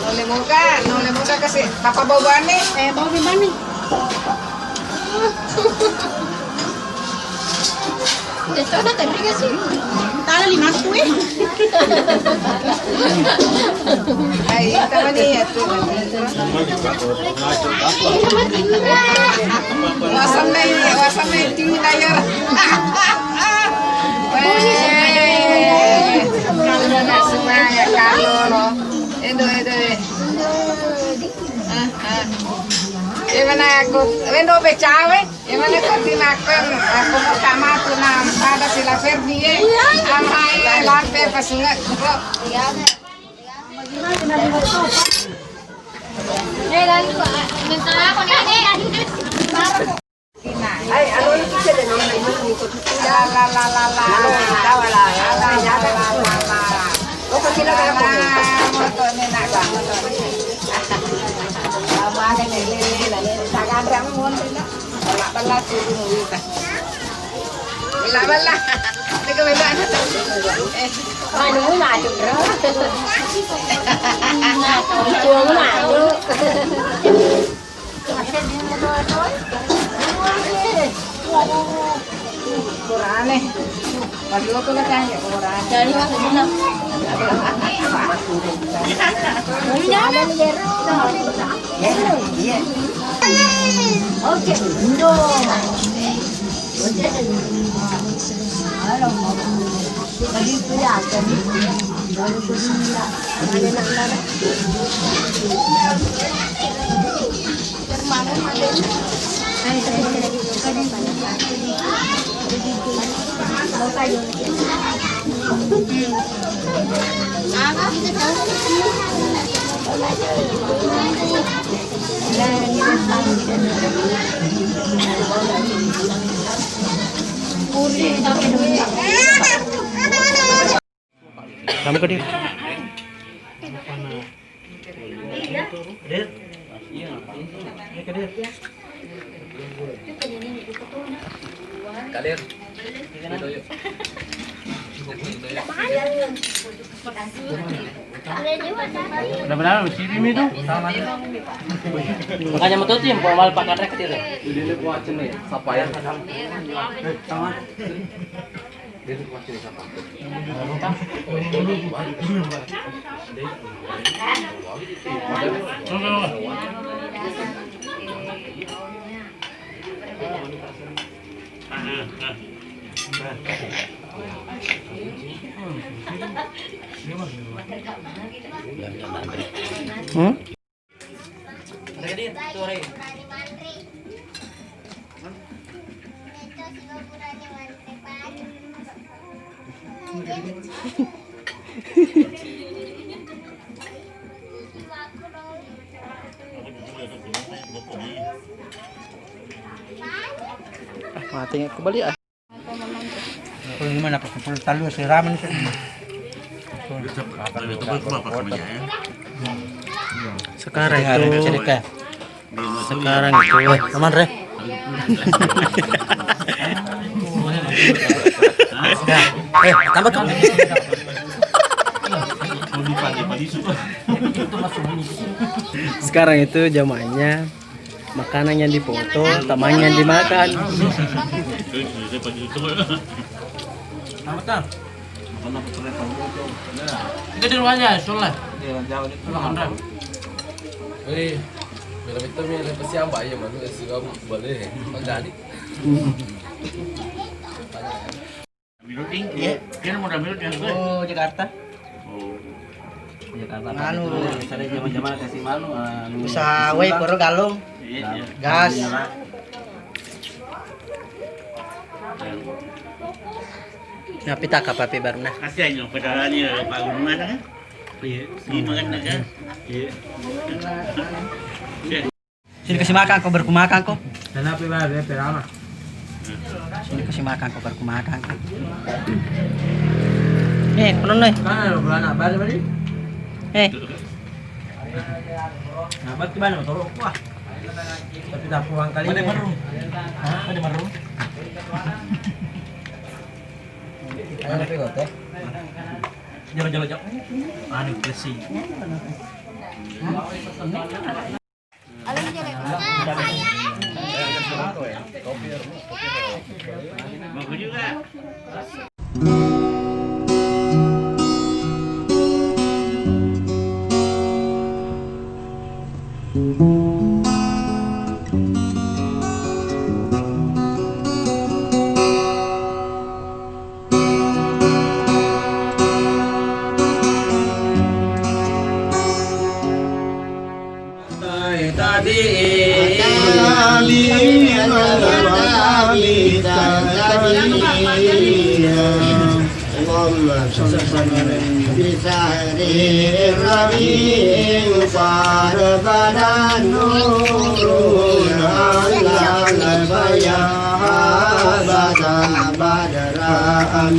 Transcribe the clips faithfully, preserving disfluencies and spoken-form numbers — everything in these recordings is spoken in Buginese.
Nulle moga, nulle moga kasi papa bau bani. Eh, bau bani. Tala lima ratus, eh. Ai, tamani ya tu. Wasamai, wasamai tinggi layar. Weh, kalau nak semua ya kalau lo. Edo, edo, eh. Ah, ah. Eh, mana aku, wendo becawe. Gimana kau tinakon? Aku mau kamar tu nampada sila Ferdi, eh. Amai lampe pasungat kok. Eh, lalu, ah, minta aku nih. Hai, anu itu saja nomor ini, ikut. La, la, la, la, la. Tahu lah, ya, la, la, la, la, la. Oh, kau tidak ada apa. Motor ni nak, motor ni. Lama ada ni, ni, ni, ni, ni. Tak ada yang mau ni, nak. Bella-bella tu dulu, Wita. Bella-bella. Tega bella aja. Eh. Manu maju, bro. Itu maju. Kurane. Waduh, aku lah tanya, kurane. Jadi, Mas, gimana? Iya. Oke, Indo. Kamu ke dia? Kadir. Kadir. Udah benar, sini mi tu. Makanya mau tuh tim, mau mal pakai rek gitu. Ini buat sini, siapa ya? Hmm? Ah, mati nggak kembali ah. Kalau ini mana? Pukul talu siraman. Sekarang itu, sekarang itu, eh, aman, Re? Eh, tambah tuh. Sekarang itu jamaahnya makanan yang dipoto, temannya yang dimakan. Kita di rumahnya, Soleh. Iya, jauh di rumah. Wih, bila itu mi ada siang bayar mana si kamu boleh. Jadi. Iya. Dia mau ambil dia. Oh, Jakarta. Oh. Jakarta. Anu. Misalnya zaman-zaman kasih malu, anu, usaha wae, poro galung. Iya, iya. Gas. Napi tak apa pi baru nah. Kasihan yang pedalani Pak Guru mana kan? Iya. Ini makan kan? Iya. Sini kasih makan ko, baru ku makan ko. Kenapa baru ya perama? Sini kasih makan ko, baru ku makan ko. Eh, penonton. Kan ada bulan apa tadi? Eh. Nah, berarti mana motor? Wah. Tapi tak pulang kali. Ada meru. Hah? Ada meru. Ada apa kau teh? Jauh-jauh jauh. Anu besi. اللهم صل وسلم بسهر الربيع قد بدا النور على البياض بدرا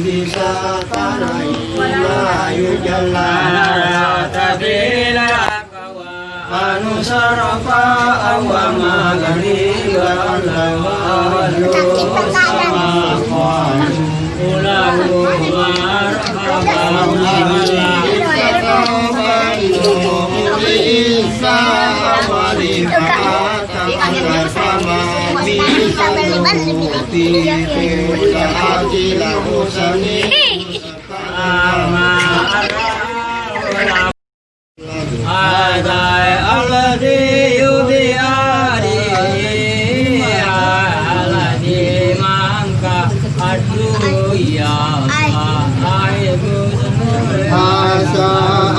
بسطرين يجلى. Anu sarafa awa magari wa lawa alu sama qalu ulahu marhaban ala isa awali fa'ata ala sama di ila husani. Hadza alladzi yubi'ani alladzi mangka aduya. Hadza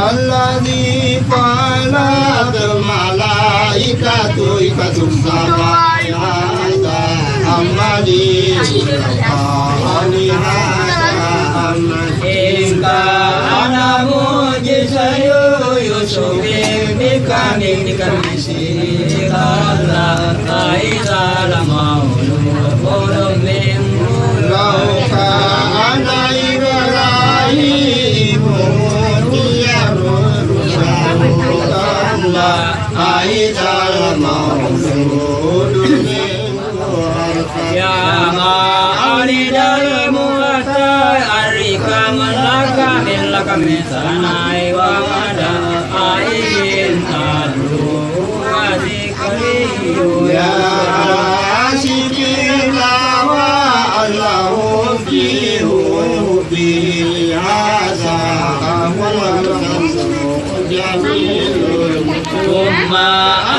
alladzi qalat malaikatu ikatu samai. Hadza amali qali hadza amali. Ingka ana mujizayu Yusufin bikami bikami sikalla aiza lamau. Lauka ana Ibrahim ya Rasulullah. Aidal maulud min. Ya ma'alidal mu'ta arika malaka min laka min sanai wa mada aidin adru wa zikriyu. Ya asikin lawa Allahum fi hubbi haza ahwal. ثم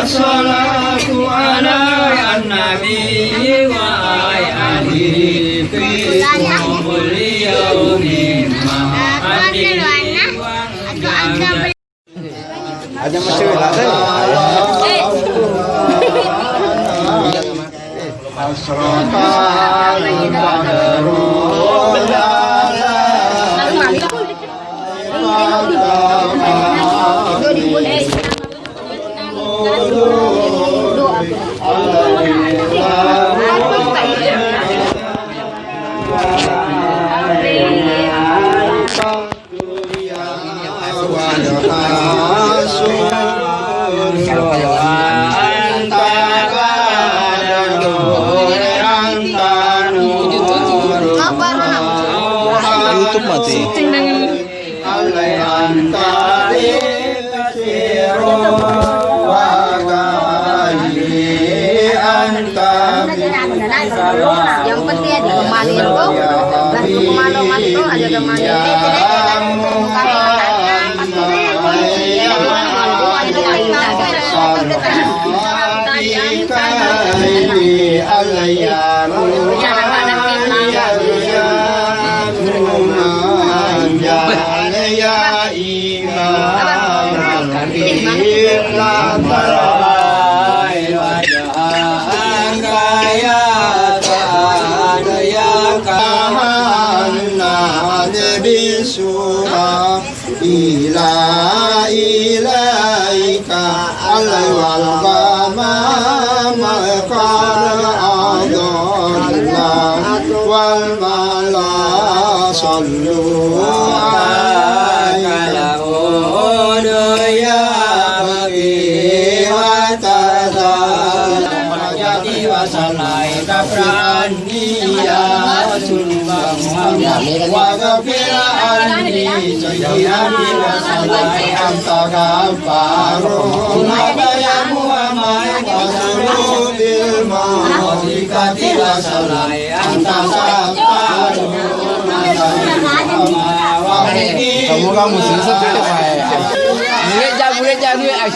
الصلاة على النبي وآله في كل يوم. Aja masih lagi. YouTube mati. Yang penting ya, kemarin tuh, lah, kemarin, kemarin tuh ada kemarin. Ila ilaika alwal ghamam. ما قد أضل والملا صلوا عليك. يا بقي وتذل وصليت برأني يا رسول الله. واغفر عني سيئاتي وسيئات أنت غفار. ما بيان وما يقصر بالمعرفة وسيئات أنت ستار. Kamu, kamu susah tuh, Pak. Mulai jam, mulai jam, mulai.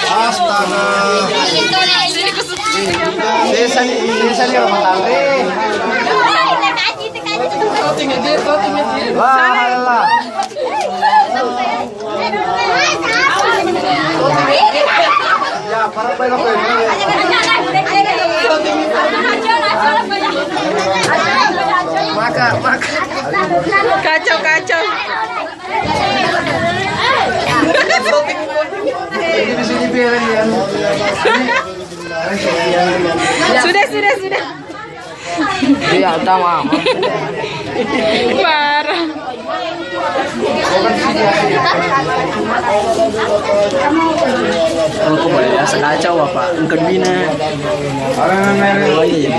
Astaga. Sesa ni, sesa ni rumah tangga. Wah, alah. Ya, para pemain apa ini? Maka, maka. Kacau, kacau. Sudah, sudah, sudah. Iya, sama. Parah. Oh, kok boleh ya? Sekacau apa? Engke bina. Oh, iya, iya.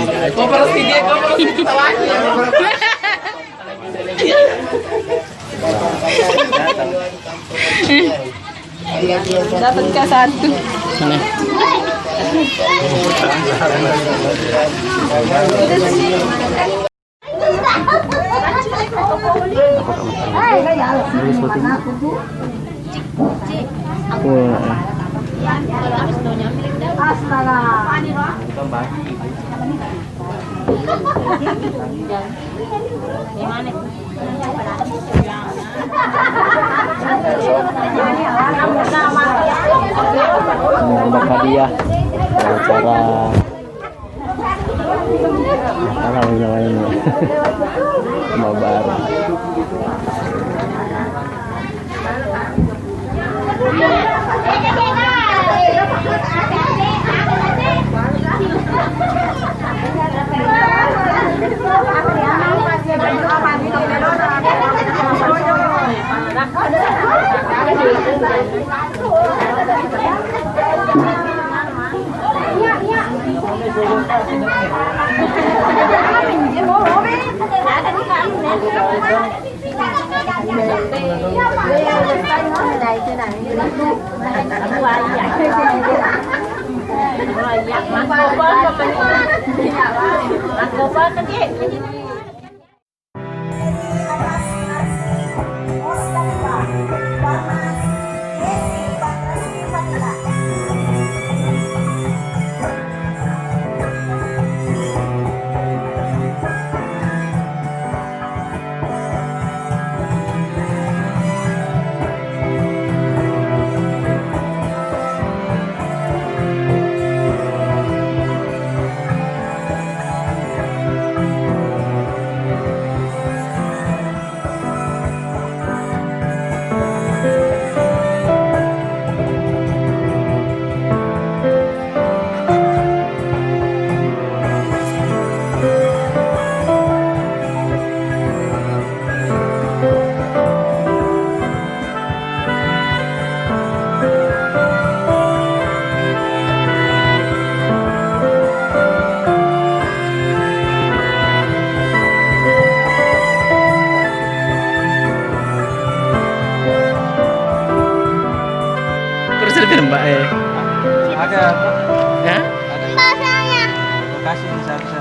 Dapat ke satu. Mana? Astaga. Ini udah hadiah. Acara Alah, main-main. Sama baru. Terus ada film, Mbak, eh? Ada. Hah? Ada. Lokasi di sana.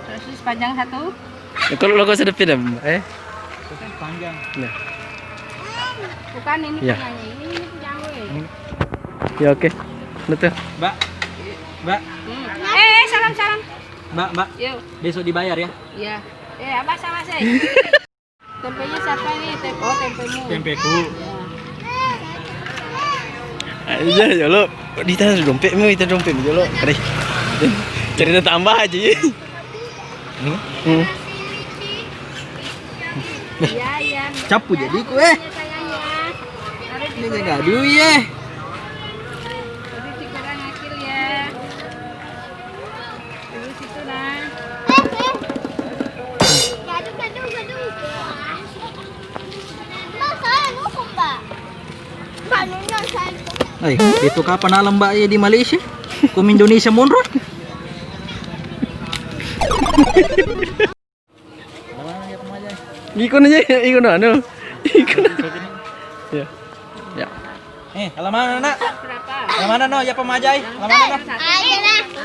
Terus panjang satu. Ya, kalau logo sedepin ya, Mbak, eh? Itu kan panjang. Nah. Bukan ini. Ya. Punyanya, ini, ini punya gue. Hmm. Ya, oke. Betul. Mbak. Mbak. Hmm. Eh, eh, salam, salam. Mbak, Mbak. Yo. Besok dibayar ya? Iya. Eh, Abah sama saya. Tempenya siapa ini? Tem-, oh, tempemu. Tempeku. Ya. Aja, jolo. Ditahan dompetmu, itu dompetmu, jolo. Kade. Cerita tambah aja, ya. Hmm? Hmm. Iya, iya. Capu jadi ku, eh. Sayang, ya. Ini jaga dulu ya. Jadi kurang akil ya. Dulu situ nah. Gaduh, gaduh, gaduh. Mbak, saya dukung, Mbak. Mbak, nunjuk saya. Hai, itu kapan alam, Mbak, ya di Malaysia? Kum Indonesia mundur. Ikon aja, ikon anu. Ikon. Ya. Ya. Eh, alamana, Nak? Alamana, no? Ya pemajai. Alamana, no?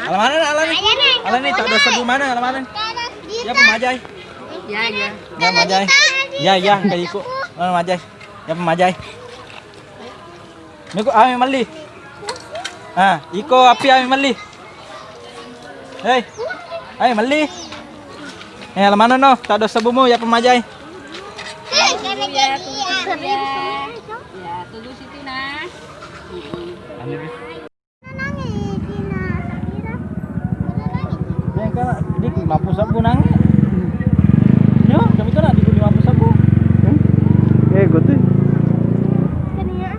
Alamana, Nak? Alani. Alani, tak ada sebu mana, alamana? Ya pemajai. Ya, ya. Ya pemajai. Ya, ya, kayak iko. Mana majai? Ya pemajai. Niko, ayo melli. Ah, iko api ayo melli. Hei. Ayo melli. Eh, alamana, no? Tak ada sebumu, ya pemajai. Tunggu ya, tunggu, tunggu ya. Ya, tunggu situ, nah. Anu, Bi. Yang kan di lima puluh sebu nang. Yo, kami tuh nak di lima puluh sebu. Eh, gue tuh. Kan iya.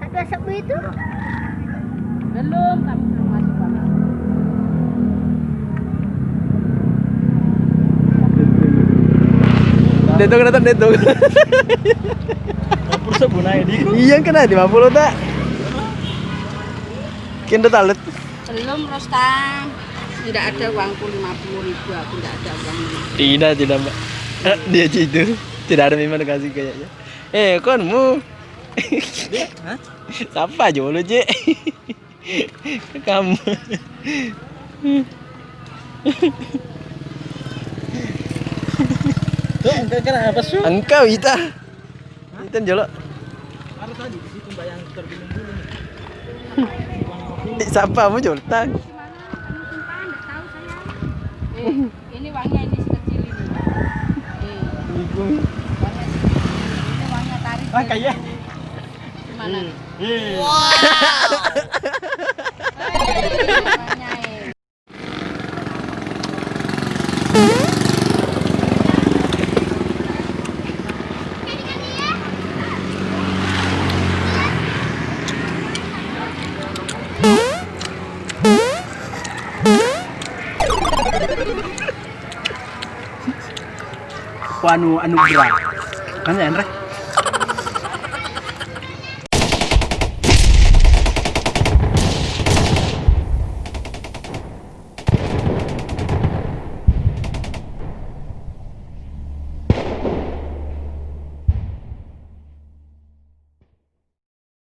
Satu sebu itu? Belum, kami belum masuk kamar. Detung, detung, detung. Lima puluh sebu naik di. Iya, kena lima puluh tak? Kendo talet. Belum, Rostam. Tidak ada uangku lima puluh ribu, aku tidak ada uangnya. Tidak, tidak, Mbak. Dia aja itu. Tidak ada memang dikasih kayaknya. Eh, konmu. Hah? Siapa aja lu, Cek? Kamu. Tuh, engkau kena apa, Su? Engkau, Ita. Ita jolo. Ada tadi di situ, Mbak, yang tergelung-gelung. Eh, siapa mau joltang? Ini uangnya ini sekecil ini. Nih. Ini uangnya tarik. Ah, kayak. Gimana? Iya. Wow. Uangnya, eh. Ku anu, anugerah. Kan ya, Andre?